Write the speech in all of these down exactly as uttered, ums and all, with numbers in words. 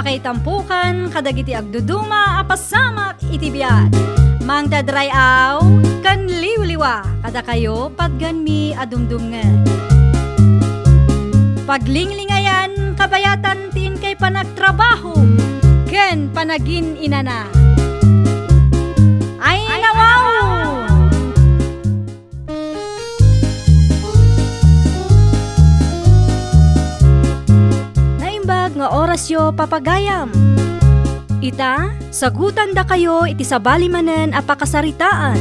Pakaitampukan kadagiti agduduma a pasamak iti biag. Mangted ray-aw ken liwliwa kadakayo patgenmi a dumdumngeg. Paglinglingayan kabayatan ti inkay panagtrabaho ken panagin-inana. Ay, nawaw! Naimbag nga orasyo, papagayam. Ita, sagutandakayo iti sabali manen a pakasaritaan.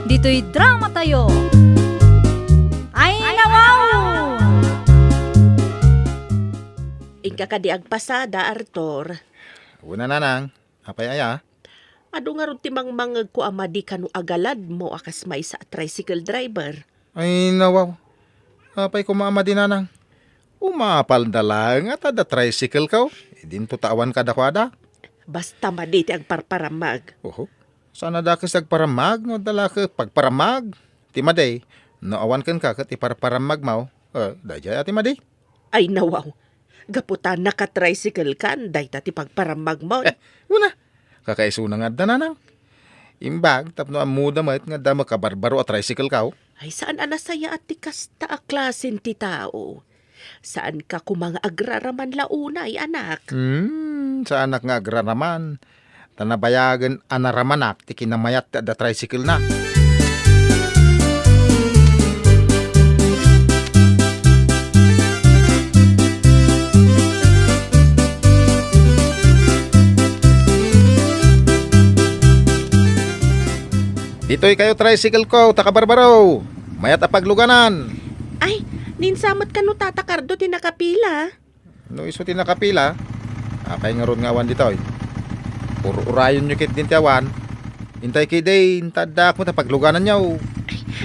Ditoy dramatayo. Ay, nawaw! Inka kadi agpasada, Arthur? Wen a, nanang. Apay aya? Adu ngarud ti mangmangegko a madi kano agaladmo a kas maysa a tricycle driver. Ay, nawaw. Apay koma a madi, nanang? Umapalda laeng a ta adda tricycle-ko. Idinto ta awan kadakuada. Basta madi ti agparparammag. Oho. Saan a dakes ti agparammag no adda la ket pagparammag? Ti madi, no awan kenka ket iparparammagmo, eh, daydiay a ti madi. Ay, nawaw. Gapu ta naka-tricycle kan, dayta ti pagparammagmo. Eh, una, kakaisuna nga adda, nanang. Imbag tapno ammoda met nga adda makabarbaro a tricycle-ko. Ay, saan a nasayaat ti kasta a klasen ti tao. Saanka koma nga agraraman la unay, anak. Hmm, saanak nga agraraman. Ta nabayagen a naramanak ti kinamayat ti adda tricycle-na. Ditoy kayo tricycle-ko, ta kabarbaro. Mayat a pagluganan. Ay, ninsamet kano Tata Cardo ti nakapila? No isu ti nakapila, apay ngarud nga awan ditoy? Ur-urayonyo ketdin ti awan. Intay ketdin, ta addaak met a paglugananyo.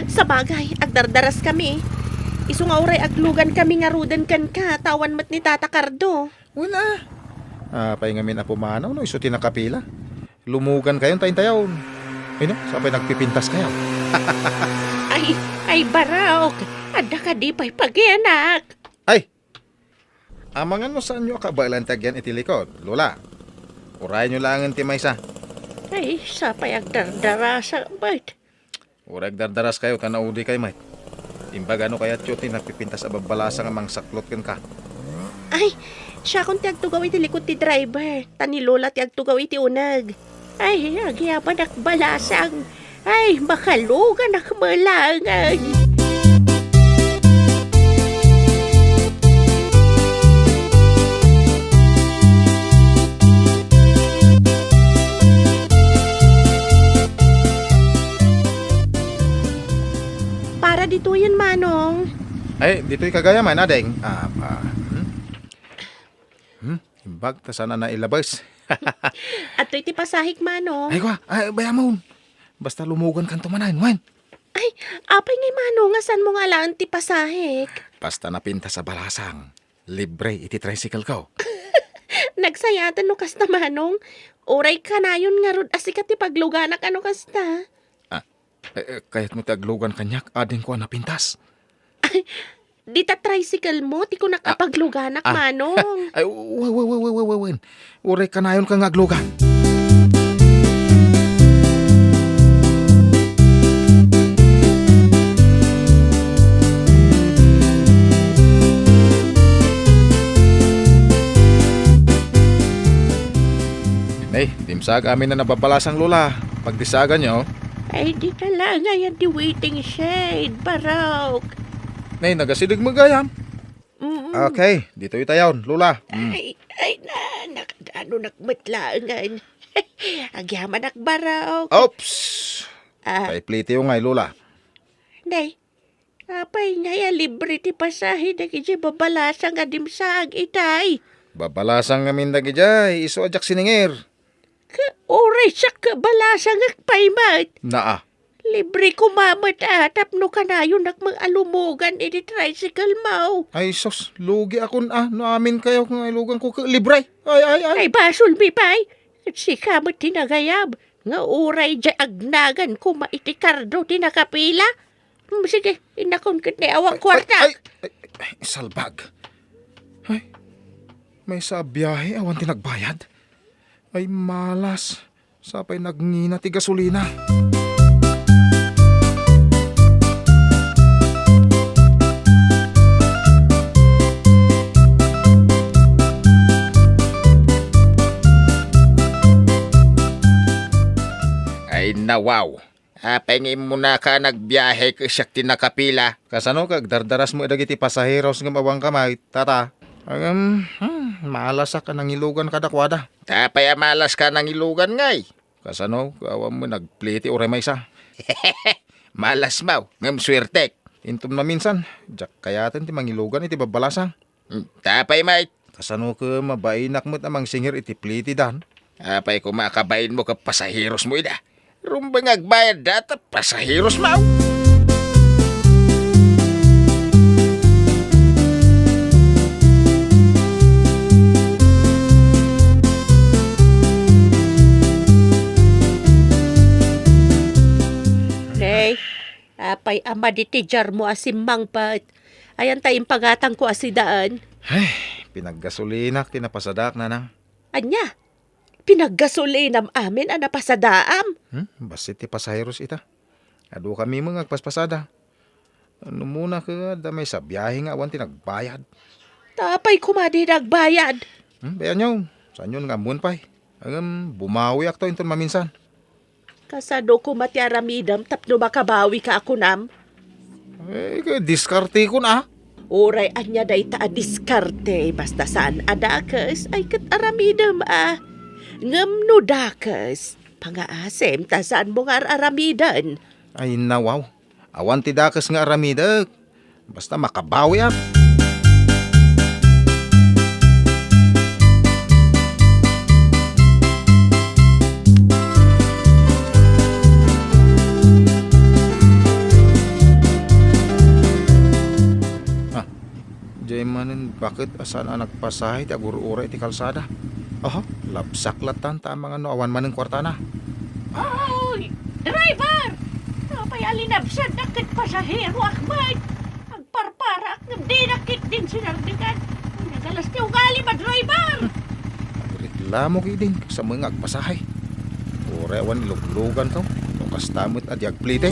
Sabagay, agdardaraskami. Isu nga uray aglugankami ngaruden kenka, ta awan met ni Tata Cardo. Wen a. Apay ngamin, Apo Manong, no isu ti nakapila? Lumugankayon ta intayon. Ay no, sapay nagpipintaskayo. Ay, ay, barok. Adda kadi pay pagianak? Ay, amangan no saanyo a kabaelan ti agian iti likod, Lola. Urayenyo laengen ti maysa. Ay, sapay agdardarasa met. Uray agdardaraskayo ta naudikayo met. Imbag a no kayatyo ti nagpipintas a babbalasang a mangsaklot kenka. Ay, siakon ti agtugaw iti likod ti driver, ta ni Lola ti agtugaw iti uneg. Ay, agyamanak balasang. Ay, makaluganak met laengen. Para ditoyen, Manong. Ay, ditoy kagayam, ading. Ah, ah, hmm? Hmm? Imbag ta saan a nailabes. Adtoy ti pasahek, Manong. Ay, kwa, ay, bayamon. Basta lumugankanto manen, wen. Ay, apay ngay, Manong, a saanmo nga alaen ti pasahek? Basta napintas a balasang, libre iti tricycle-ko. Nagsayaten no kasta, Manong. Uray kanayon ngarud a sika ti pagluganak a no kasta. Ah, eh, eh, kayatmo ti aglugan kaniak, adingko a napintas. Ay, dita tricycle-mo ti kunak a pagluganak, Manong. Ay, wen, wen, wen. Uray kanayonka nga aglugan. Nay, dimsaag amin a nababalasang, Lola. Pagdisaganyo. Ay, dita laeng ngay a ti waiting shed, barok. Nay, nagasideg met gayam. Mm-mm. Okay, ditoy tayon, Lola. Mm. Ay, ay, na, nakadanunak met laengen. Agyamanak, barok. Oops! Ah. Paiplitiyo ngay, Lola. Nay, apay ngay a libre ti pasahe dagiti babalasang a dimsaag itay? Babalasang ngamin dagidiay, isu a diak siningir. Ka, uray siak balasangek pay met. Naa. Libre koma met a tapno kanayonak met a lumugan iti tricycle-mo. Ay, sus, lugiakon a, no aminkayo nga iluganko ket libre. Ay, ay, ay. Ay, basolmi pay. Ket sika met ti nagayab nga uray diay agnagan koma iti kardo ti nakapila. Hmm, sige, innakon ket ni awan kuarta. Ay, ay, ay, ay, salbag. Ay. maysa a biahe awan ti nagbayad. Ay, malas. Sapay nagngina ti gasolina. Ay, nawaw. Apay nga immunaka a nagbiahe ket siak ti nakapila? Kasano ket agdardarasmo dagiti pasaheros ngem awanka met, tata? Ngem, hmm, malasak a nangilugan kadakuada. Apay a malaska a nangilugan ngay? Kasano, awan met nagpliti uray maysa? Malasmo, ngem suertek. Inton maminsan, diak kayaten ti mangilugan iti babbalasang. Hmm, apay met? Kasano ket mabainak met a mangsingir iti pliti, Dan? Apay koma a kabainmo ket pasaherosmo ida? Rumbeng nga agbayadda ta pasaherosmo. Nay, apay a madi ti diarmo a simmangpet? Ayan ta impagatangko a sidaan. Ay, pinaggasolinak ti napasadaak, nanang. Ania? Pinaggasolinam amin a napasadaam? Hmm? Bassit ti pasaheros ita. Adu kami met nga agpaspasada. Numuna ket adda maysa a biahe nga awan ti nagbayad. Ta apay koma di nagbayad? Hmm, bay-anyo, saanyo nga ammoen pay. Ngem, bumawiakto inton maminsan. Kasano koma ti aramidem tapno makabawika a kunam? Eh, ket diskartekon a. Uray ania dayta a diskarte, basta saan a dakes, ay ket aramidem a. Ngem no dakes, pangaasem ta saanmo nga ar-aramiden. Ay, nawaw. Awan ti dakes nga aramidek. Basta makabawiak. Ah, diay manen baket a saan a nagpasahe ti agur-uray iti kalsada. Aha, labsak latta ta amangan no awan manen kuartana. Oy, driver! Apay a linabsannak ket pasaheroak met? Agparparaak ngem dinak ketdin sinardekan. Nagalas ti ugalim a driver! Agreklamo ketdin, kasano nga agpasahe. Uray awan ilugluganto, no kasta met a di agplite.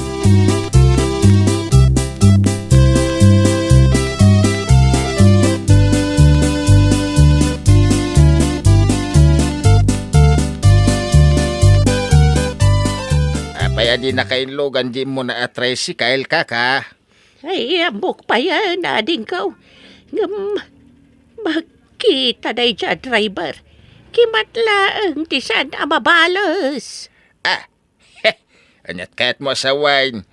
Apay a di nakainlugan di immuna a tricycle, kaka? Ay, ammok payen, adingko. Ngem, makita dayta a driver. Kimat laeng ti saan a mabales. Ah, aniat kayatmo a sawen?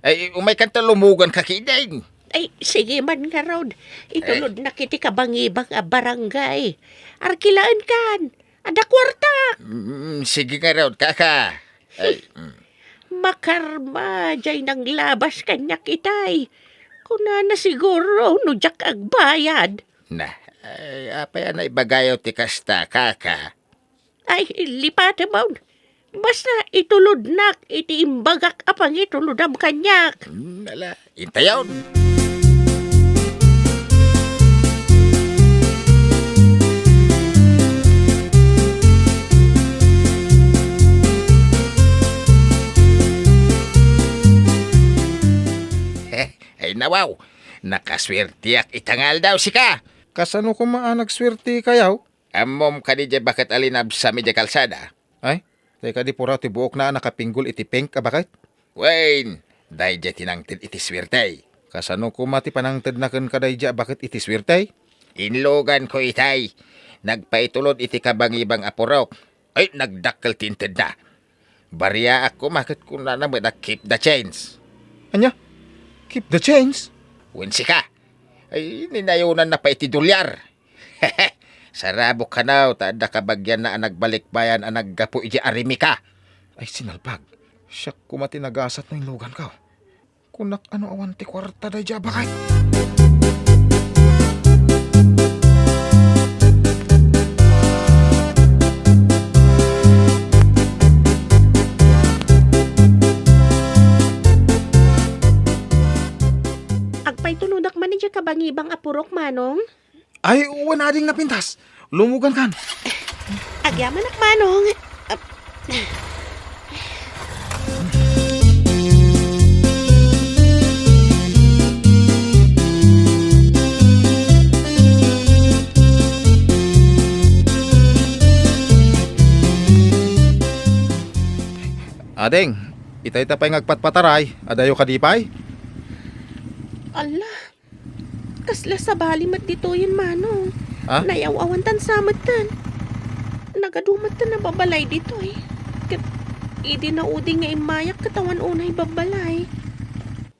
Ay, umaykan ta lumuganka ketdin. Ay, sige man ngarud. Itulodnak iti kabangibang a barangay. Arkilaenkan. Adda kuartak. Mm, sige ngarud, kaka. Ay, mm. Makarma, diay nanglabas kaniak itay. Kunana siguro no diak agbayad. Na, ay, apay a naibagayo ti kasta, kaka? Ay, lipatem on. Basta itulodnak iti imbagak a pangitulodam kaniak. Hmm, ala, intayon. Ay, nawaw, nakaswertiak ita nga aldaw, sika. Kasano koma a nagswertikayo? Ammom kadi diay baket a linabsam idiay kalsada? Ay, tay kadi pura ti buokna a nakapinggol iti pink a baket? Wen, daydiay ti nangted iti suerte. Kasano koma ti panangtedna kenka daydiay a baket iti suerte? Inluganko itay. Nagpaitulod iti kabangibang a purok. Ay, nagdakkel ti intedna. Bariaak koma ket kunana met a keep the change. Ania? Keep the change? Wen, sika. Ay, ninayonanna pay ti dolyar. Sarabok kano, ta adda kabagianna a nagbalikbayan a naggapu idiay arimika. Ay, sinalpag. Siak koma ti nagasat no inluganko. Kunak a no awan ti kuarta daydiay a baket. Agpaitulodak man idiay kabangibang a purok, Manong? Ay, wen, ading napintas. Lumugan kan. Agyamanak, Manong. Ap-, Ading, itay ta pay nga agpatpataray, adayo kadi pay? Ala, kasla sabali met ditoyen, Manong. Ha? Nayaw-awan tan sa metten. Nagadu metten a babalay ditoy. Ket idi naudi nga immayak ket awan unay babalay.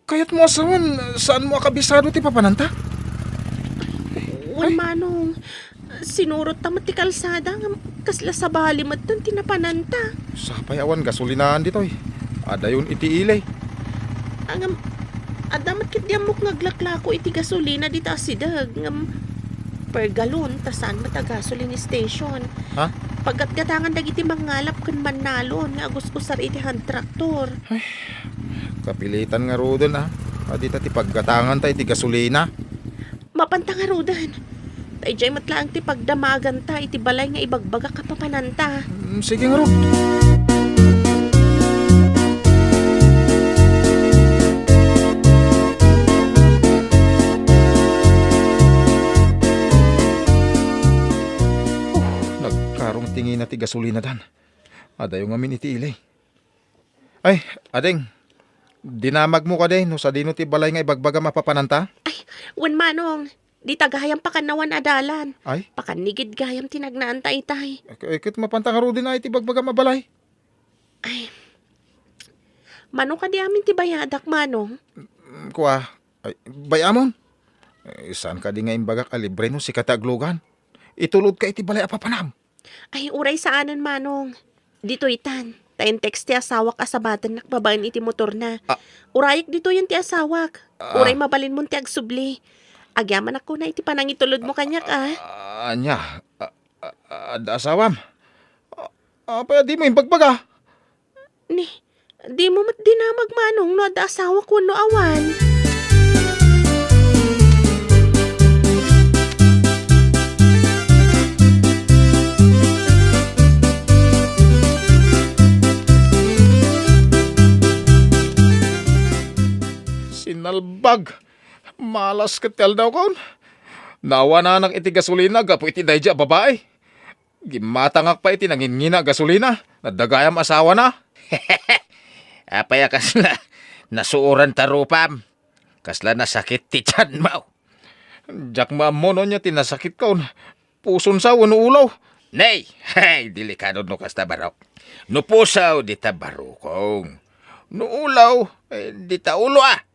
Kayatmo a sawen, saanmo a kabisado ti papananta? Wen, Ay. Manong. Sinurot ta met ti kalsada, ngem kasla sabali metten ti napananta. Sapay awan gasolinaan ditoy. Adayon iti ili. Ngem, adda met ketdi ammok nga aglaklako iti gasolina dita a sideg, ngem per galon ta saan met a gasoline station. Ha? Paggatgatangan dagiti mangngalap ken mannalon nga agusgusar iti hand tractor. Ay, kapilitan ngaruden, a. A, dita ti paggatanganta iti gasolina. Mapanta ngaruden. Ta idiay met laeng ti pagdamaganta iti balay nga ibagbagak a papananta. Mm, sige ngarud. Uf, nagkarong ti ngina ti gasolinadan. Adayo ngamin iti ili. Ay, ading, dinamagmo kadi no sadino ti balay nga ibagbagam a papananta? Ay, wen, Manong, dita gayam pakan awan a dalan. Ay? Pakan ni gid gayam ti nagnaanta itay. Ay, ket mapanta ngaruden ay ti ibagbagam a balay? Ay, mano kadi amin ti bayadak, Manong? Mm, kua, ay, bay-amon? Eh, saan kadi nga imbagak a libre no sika ti aglugan? Itulodka iti balay a papanam. Ay, uray saanen, Manong. Ditoy tan. Ta in-text ti asawak a sabatennak babaen iti motorna. Ah. Urayek ditoyen ti asawak. Ah. Uray mabalinmon ti agsubli. Agyamanak kuna iti panangitulodmo kaniak, a. Ah, ania? Ah, ah, ah, adda asawam? Ah, apay a dimo imbagbaga? Ni, dimo met dinamag, Manong, no adda asawak wenno awan. Sinalbag. Malas ket ti aldawkon. Naawananak iti gasolina gapu iti daydi a babai. Gimmatangak pay iti nangingina a gasolina. Nadagayam asawana. Apay a kasla nasuoran ta rupam? Kasla nasakit ti tianmo? Diak maammo no ania ti nasakitkon. Puson sa wenno ulo? Nay! Hay, delikado no kasta, barok. No puso, dita barukong. No ulo, eh, dita ulo, a.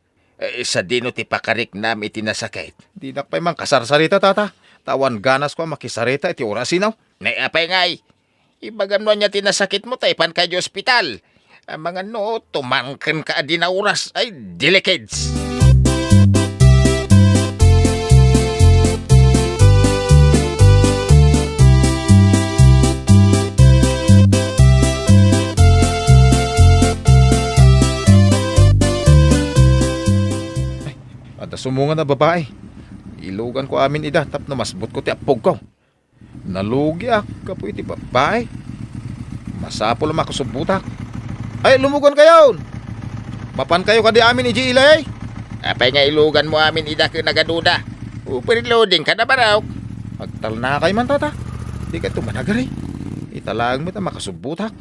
Eh, sadino ti pakariknam iti nasakit? Dinak pay mangkasarsarita, tata. Ta awan ganasko a makisarita iti orasina. Nay, apay ngay? Ibagam no ania ti nasakitmo ta ipanka iti ospital. Amangan no tumangkenka a di nauras. Ay, delikado. Ay, adda sumungan a babai. Iluganko amin ida tapno masbutko ti appogko. Nalugiak gapu iti babai. Masapul a makasubbotak. Ay, lumugankayon! Mapankayo kadi amin idiay ili? Apay nga iluganmo amin ida ken nagaduda? Overloading kada, barok. Agtalnakay man, tata. Dikayto managari. Ita laeng met a makasubbotak.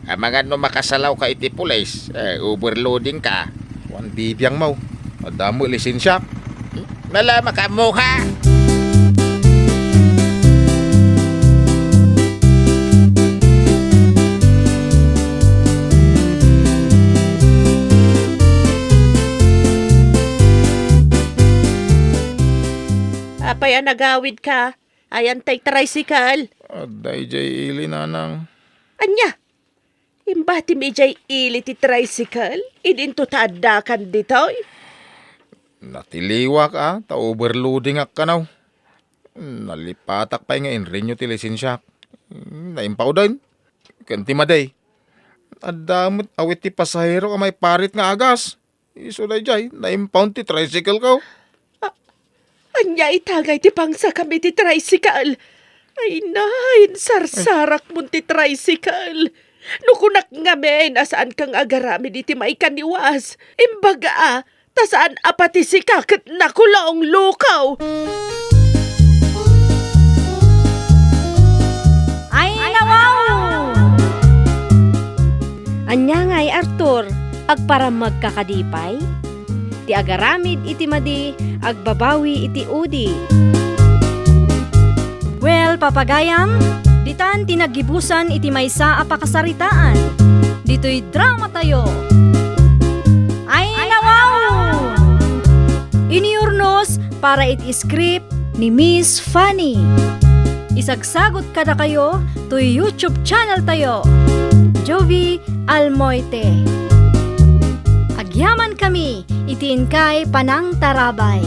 Amangan no makasalawka iti pulis, eh, overloadingka. Wan bibiangmo. Adda met lisensiak. Nala, makaammoka. Apay a nagawidka? Ayan tay tricycle. Adda idiay ili, nanang. Ania? Imbatim idiay ili ti tricycle? Idinto ta addakan ditoy? Natiliwak, a, ta overloadingak kano. Nalipatak pay nga inrenew ti lisensiak. Naimpawden. Ken ti madi. Adda met awit ti pasahero a maiparit nga agas. Isu daydiay, na-impound ti tricycle ko. A-, ania ita ngay ti pangsakam iti tricycle? Ay, nay, sarsarakmon ti tricycle. No kunak ngamin a saan kang agaramid iti maikaniwas, imbaga, ta saan a pati sika ket nakulong, lukaw. Ay, nawaw! Ania ngay, Arthur, agparammegka kadi pay? Ti agaramid iti madi, agbabawi iti udi. Well, papagayam, ditan ti naggibusan iti maysa a pakasaritaan. Ditoy drama tayo. Ay, nawaw! Iniurnos para iti script ni Miss Fanny. Isagsagot kadakayo toy YouTube channel tayo, Jovie Almoite. Agyaman kami iti inkay panangtarabay.